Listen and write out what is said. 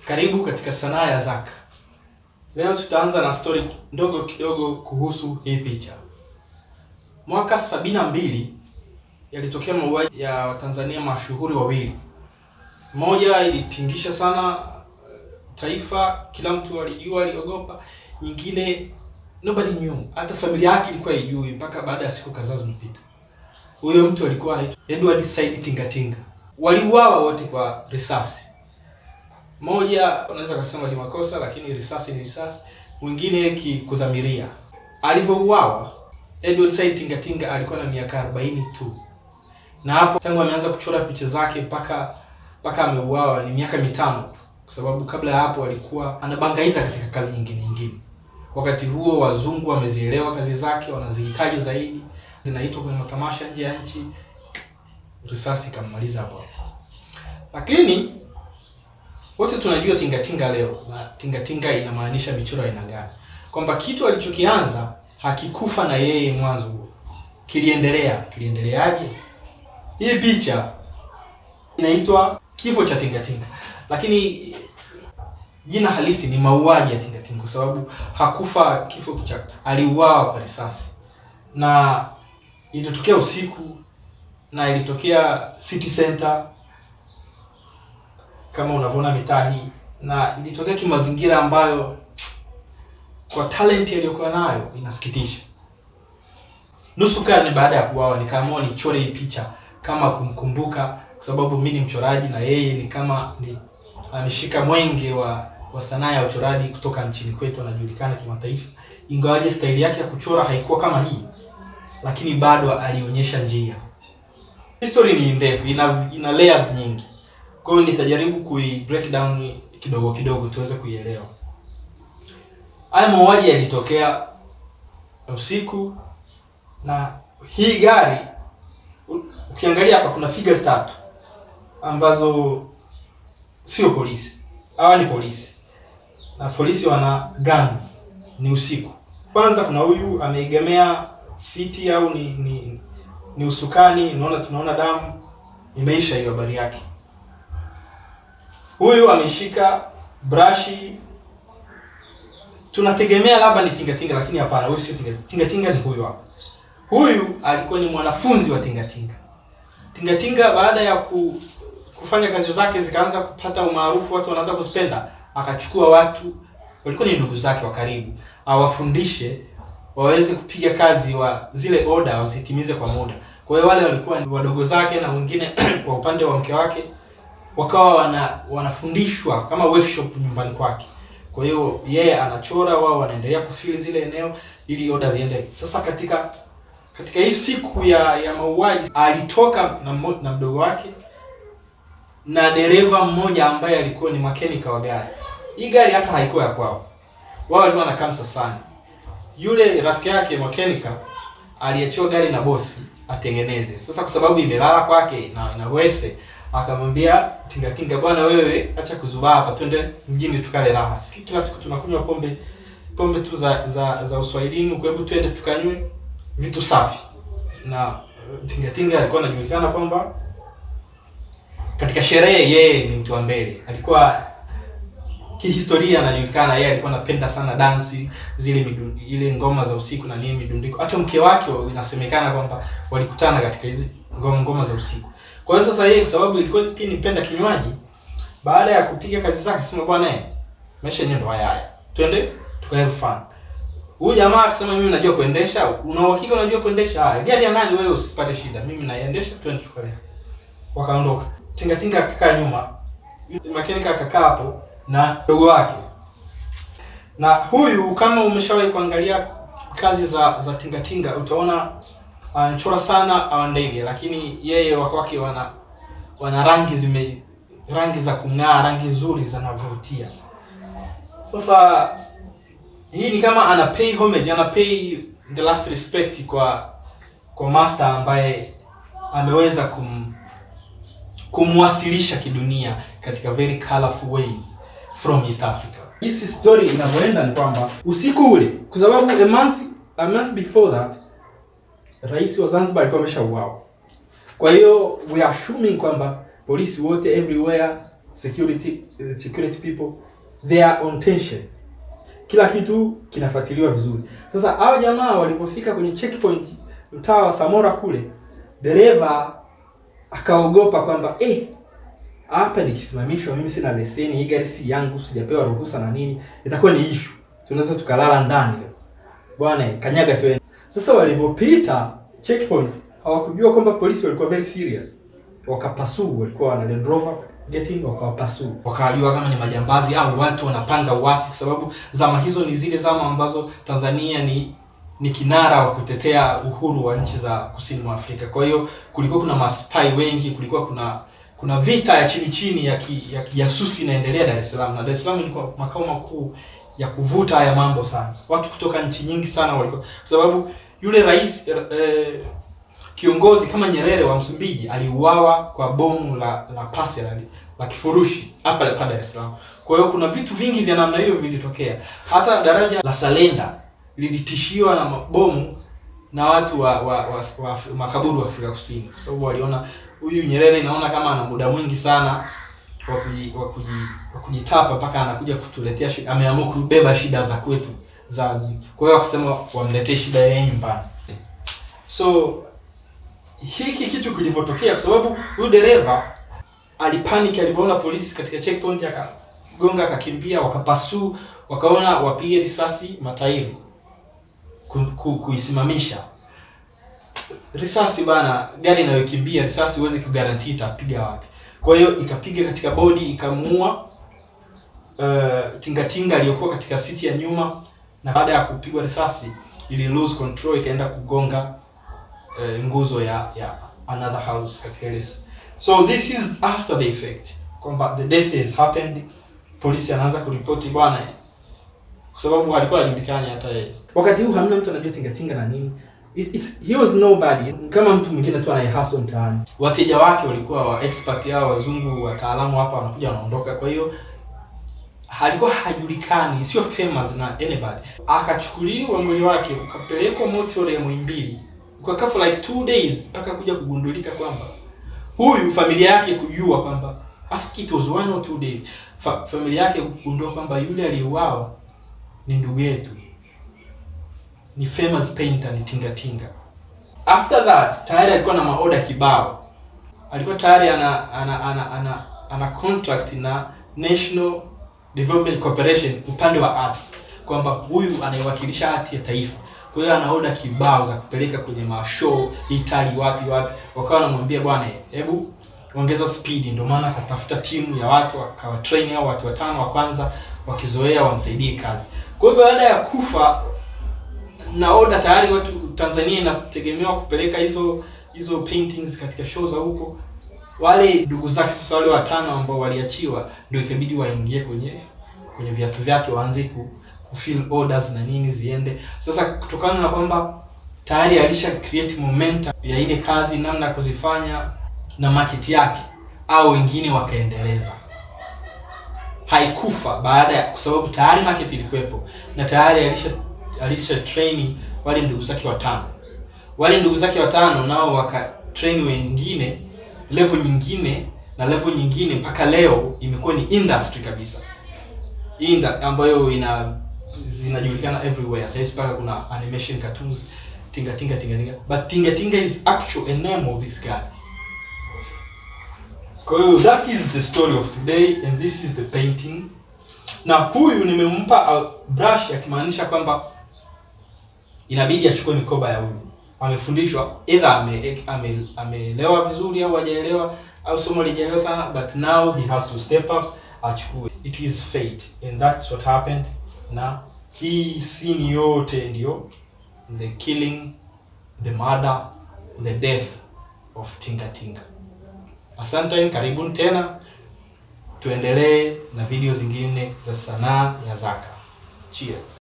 Karibu katika Sanaa ya Zaka. Leo tutaanza na story ndogo kidogo kuhusu hii picha. Mwaka 72 yalitokea mauaji ya Watanzania mashuhuri wawili. Moja ilitingisha sana taifa, kila mtu alijua, aliogopa. Nyingine nobody knew, hata familia yake ilikuwa haijui mpaka baada ya siku kadhaa zimepita. Huyo mtu alikuwa anaitwa Edward Said Tingatinga. Waliuawa wote kwa risasi. Moja unaweza kusema ni makosa, lakini risasi ni risasi. Mwingine kikudhamiria. Alivyouawa Edward Said Tingatinga alikuwa na miaka 40 tu, na hapo tangu ameanza kuchora picha zake mpaka ameuawa ni miaka 5 tu, kwa sababu kabla ya hapo alikuwa anabangaiza katika kazi nyingine nyingine. Wakati huo wazungu wamezielewa kazi zake, wanazihitaji zaidi, zinaitwa kwenye matamasha nje ya nchi. Risasi ikammaliza hapo. Lakini wote tunajua tingatinga leo, na tingatinga inamaanisha michoro aina gani? Kwamba kitu alichokianza hakikufa na yeye mwanzo huo, kiliendelea. Kiliendeleaje? Hii picha inaitwa Kifo cha Tingatinga, lakini jina halisi ni Mauaji ya Tingatinga, kwa sababu hakufa kifo cha, aliuawa kwa risasi, na ilitokea usiku na ilitokea City Center kama unavyoona mitaa hii, na ilitokea kimazingira ambayo kwa talent aliyokuwa nayo inasikitisha. Nusu karne baada ya kuuawa, nikaamua nichore hii picha kama kumkumbuka, kwa sababu mimi ni mchoraji na yeye ni kama ni ameshika mwenge wa sanaa ya uchoraji kutoka nchini kwetu, anajulikana kimataifa. Ingawaje staili yake ya kuchora haikuwa kama hii, lakini bado alionyesha njia. History ni ndefu, ina layers nyingi. Kwa hiyo nitajaribu kui break down kidogo kidogo tuweze kuielewa. Haya mauaji yalitokea usiku, na hii gari ukiangalia hapa kuna figures tatu ambazo sio polisi. Hawa ni polisi, na polisi wana guns, ni usiku. Kwanza kuna huyu ameegemea siti au ni usukani, unaona, tunaona damu imeisha hiyo habari yake. Huyu ameshika brashi, tunategemea labda ni tingatinga, lakini hapana, huyu sio tingatinga. Tingatinga ni huyu hapa. Huyu alikuwa ni mwanafunzi wa tingatinga. Tingatinga baada ya kufanya kazi zake zikaanza kupata umaarufu, watu wanaanza kuzipenda, akachukua watu walikuwa ni ndugu zake wa karibu, awafundishe waweze kupiga kazi wa zile oda wazitimize kwa muda. Kwa hiyo wale walikuwa ni wadogo zake na wengine kwa upande wa mke wake wakawa wanafundishwa kama workshop nyumbani kwake. Kwa hiyo yeye anachora, wao wanaendelea kufill zile eneo ili oda ziende. Sasa katika hii siku ya mauaji alitoka na mdogo wake na dereva mmoja ambaye alikuwa ni makenika wa gari. Hii gari hata haikuwa ya kwao, wao walikuwa wanakaa Msasani. Yule rafiki yake makenika aliachiwa gari na bosi atengeneze. Sasa kwa sababu imelala kwake na inawese, akamwambia Tingatinga, bwana wewe acha kuzubaa hapa, twende mjini tukale raha. Kila siku tunakunywa pombe pombe tu za uswahilini, kwa hebu twende tukanywe vitu safi. Na Tingatinga alikuwa anajulikana kwamba katika sherehe yeye ni mtu wa mbele, alikuwa kihistoria anajulikana, yeye alikuwa anapenda sana dansi zile ile ngoma za usiku na nini midundiko. Hata mke wake inasemekana kwamba walikutana katika hizi ngoma za usiku. Kwa hiyo sasa yeye kwa sababu ilikuwa pia nipenda kinywaji, baada ya kupiga kazi zake akasema, bwana maisha yenyewe ndo haya haya, twende tuka have fun. Huyu jamaa akasema, mimi najua kuendesha. Una uhakika unajua kuendesha? Ah, gari ya nani wewe, usipate shida, mimi naiendesha, twende tukale. Wakaondoka. Tingatinga akakaa nyuma, makenika akakaa hapo na dogo wake. Na huyu kama umeshawahi kuangalia kazi za tingatinga utaona anachora sana awa ndege, lakini yeye wake wana rangi za kung'aa, rangi nzuri zinavutia. Sasa hii ni kama ana pay homage, ana pay the last respect kwa master ambaye ameweza kumwasilisha kidunia katika very colorful ways from East Africa. Hii story inavyoenda ni kwamba usiku ule, kwa sababu a month before that rais wa Zanzibar alikuwa ameshauawa. Kwa hiyo we are assuming kwamba polisi wote everywhere Security people, they are on tension, kila kitu kinafuatiliwa vizuri. Sasa hao jamaa walipofika kwenye checkpoint mtaa wa Samora kule, dereva akaogopa kwamba hapa nikisimamishwa mimi sina leseni, hii gari si yangu, sijapewa ruhusa na nini, itakuwa ni issue, tunaweza tukalala ndani leo bwana, kanyaga tuende. Sasa walipopita checkpoint hawakujua kwamba polisi walikuwa very serious, wakapursue, walikuwa wana Land Rover getting, wakawapursue, wakajua kama ni majambazi au watu wanapanga uasi, kwa sababu zama hizo ni zile zama ambazo Tanzania ni kinara wa kutetea uhuru wa nchi za kusini mwa Afrika. Kwa hiyo kulikuwa kuna maspy wengi, kulikuwa kuna vita ya chini chini ya kijasusi inaendelea Dar es Salaam, na Dar es Salaam ilikuwa makao makuu ya kuvuta haya mambo sana. Watu kutoka nchi nyingi sana walikuwa, kwa sababu yule rais kiongozi kama Nyerere wa Msumbiji aliuawa kwa bomu la parcel la kifurushi hapa hapa Dar es Salaam. Kwa hiyo kuna vitu vingi vya namna hiyo vilitokea. Hata daraja la Salenda lilitishiwa na mabomu na watu wa makaburu wa Afrika Kusini, kwa sababu waliona huyu Nyerere inaona kama ana muda mwingi sana wa kujitapa mpaka anakuja kutuletea shida, ameamua kubeba shida za kwetu za. Kwa hiyo wakasema wamletee shida yeye nyumbani. So hiki kitu kilivyotokea, kwa sababu huyu dereva alipanic alivyoona polisi katika checkpoint, akagonga akakimbia, wakapursue, wakaona wapige risasi matairi kuisimamisha. Risasi bana, gari inayokimbia risasi huwezi kuguarantee itapiga wapi. Kwa hiyo ikapiga katika bodi ikamuua tingatinga aliyokuwa katika siti ya nyuma, na baada ya kupigwa risasi ili lose control ikaenda kugonga nguzo ya another house katika ile. So this is after the effect kwamba the death has happened, polisi anaanza kuripoti bwana, kwa sababu alikuwa hajulikani hata yeye. Wakati huu hamna mtu anajua tingatinga na nini. He was nobody, kama mtu mwingine tu anayehustle mtaani. Wateja wake walikuwa wa expert hao wazungu wataalamu hapa wanakuja wanaondoka, kwa hiyo alikuwa hajulikani, sio famous na anybody. Akachukuliwa mwili wake ukapelekwa mochari ya Muhimbili, ukakaa for like 2 days mpaka kuja kugundulika kwamba huyu, familia yake kujua kwamba, I think it was 1 or 2 days, familia yake kugundua kwamba yule aliyeuawa ni ndugu yetu, ni famous painter, ni Tingatinga. After that tayari alikuwa na maoda kibao, alikuwa tayari ana contract na National Development Corporation upande wa arts, kwamba huyu anaiwakilisha art ya taifa. Kwa hiyo ana oda kibao za kupeleka kwenye mashow Italy, wapi wapi. Wakawa wanamwambia bwana, hebu ongeza speed. Ndio maana akatafuta timu ya watu akawa train hao watu watano wa kwanza, wakizoea wamsaidie kazi. Kwa hiyo baada ya kufa na oda tayari, watu Tanzania inategemewa kupeleka hizo paintings katika show za huko. Wale ndugu zake sasa, wale watano ambao waliachiwa, ndio ikabidi waingie kwenye viatu vyake, waanze ku fill orders na nini ziende. Sasa kutokana na kwamba tayari alisha create momentum ya ile kazi, namna ya kuzifanya na market yake, au wengine wakaendeleza. Haikufa baada ya, kwa sababu tayari market ilikuwepo na tayari alisha train wale ndugu zake watano. Wale ndugu zake watano nao waka train wengine level nyingine na level nyingine, mpaka leo imekuwa ni industry kabisa, ambayo zinajulikana everywhere. Sasa mpaka kuna animation cartoons tinga tinga tinga tinga, but tinga tinga is actual a name of this guy. Kwa hiyo that is the story of today and this is the painting. Na huyu nimempa brush akimaanisha kwamba inabidi achukue mikoba ya huyu. Amefundishwa either ameelewa vizuri au hajaelewa au somo lijaelewa sana, but now he has to step up achukue. It is fate and that's what happened. Na hii scene yote ndio the killing, the murder, the death of Tinga Tinga. Asante, karibuni tena, tuendelee na video zingine za sanaa ya Zaka. Cheers.